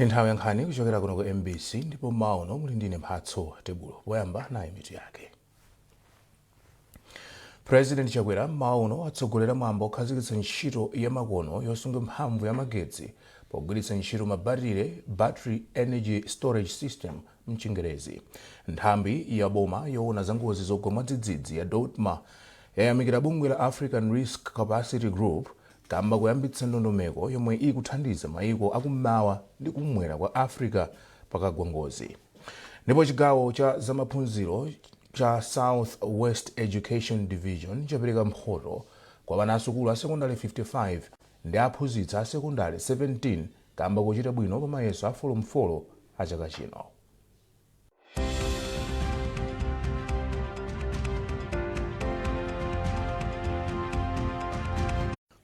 Ndi nthawi ya nkhani kuchokera kuno ku MBC ndipo mmawa uno muli ndine Mphatso Tebulo. Poyamba nayi mitu yake. President Chakwera mmawa uno atsogolera mwambo okhazikitsa ntchito ya makono yosunga mphamvu ya magetsi pogwiritsa ntchito mabatire, battery energy storage system mchingerezi. Nthambi ya boma yoona za ngozi zogwa mwadzidzidzi ya DoDMA yayamikira bungwe la African Risk Capacity Group kamba koyambitsa ndondomeko yomwe ikuthandiza maiko akum'mawa ndi kum'mwera kwa Africa pakagwa ngozi. Ndipo chigawo cha zamaphunziro cha South West Education Division chapereka mphoto kwa ana asukulu a sekondale 55 ndi aphunzitsi a sekondale 17 kamba kochita bwino pa mayeso a folomu 4 a chaka chino.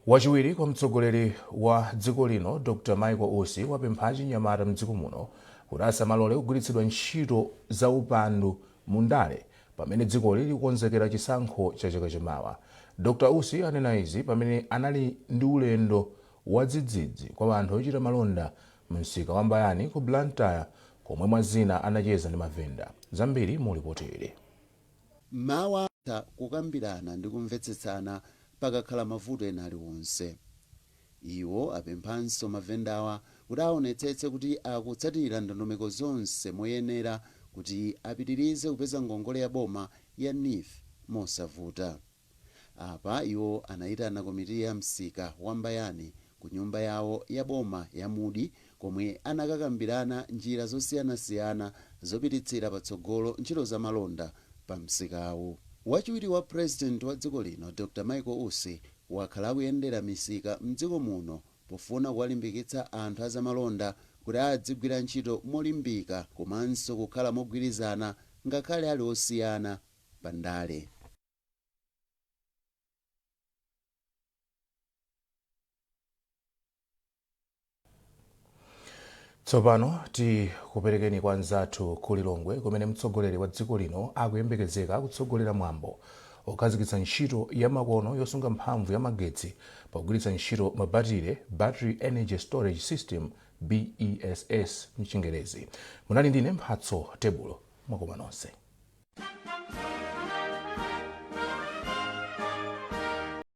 Wachiwiri kwa mtsogoleri wa dziko lino Dr Michael Usi wapempha achinyamata mdziko muno kuti asamalole kugwiritsidwa ntchito za upandu mu ndale pamene dzikoli likukonzekera chisankho cha chaka chamawa. Dr Usi anena izi pamene anali ndi ulendo wadzidzidzi kwa anthu ochita malonda mumsika wa Mbayani ku Blantyre komwe mwa zina anacheza ndi mavenda. Zambiri mu lipoti ili. Mawa kukambirana ndi kumvetsetsana pakakhala mavuto ena aliwonse. Iwo apemphanso mavendawa kuti aonetsetse kuti akutsatira ndondomeko zonse moyenera kuti apitirize kupeza ngongole ya boma ya NEEF mosavuta. Apa iwo anayitana komiti ya msika wa Mbayani ku nyumba yawo ya boma ya Mudi komwe anakakambirana njira zosiyanasiyana zopititsira patsogolo ntchito za malonda pa msikawu. Wachiwiri wa president wa dziko lino Dr Michael Usi wakhala akuyendera misika mdziko muno pofuna kuwalimbikitsa anthu azamalonda kuti adzigwira ntchito molimbika komanso kukhala mogwirizana ngakhale ali osiyana pa ndale. Tsopano tikuperekeni kwa anzathu ku Lilongwe kumene mtsogoleri wa dziko lino akuyembekezeka kutsogolera mwambo okhazikitsa ntchito ya makono yosunga mphamvu ya magetsi pogwiritsa ntchito mabatire, battery energy storage system, BESS mchingerezi. Munali ndine Mphatso Tebulo, mwakoma nonse.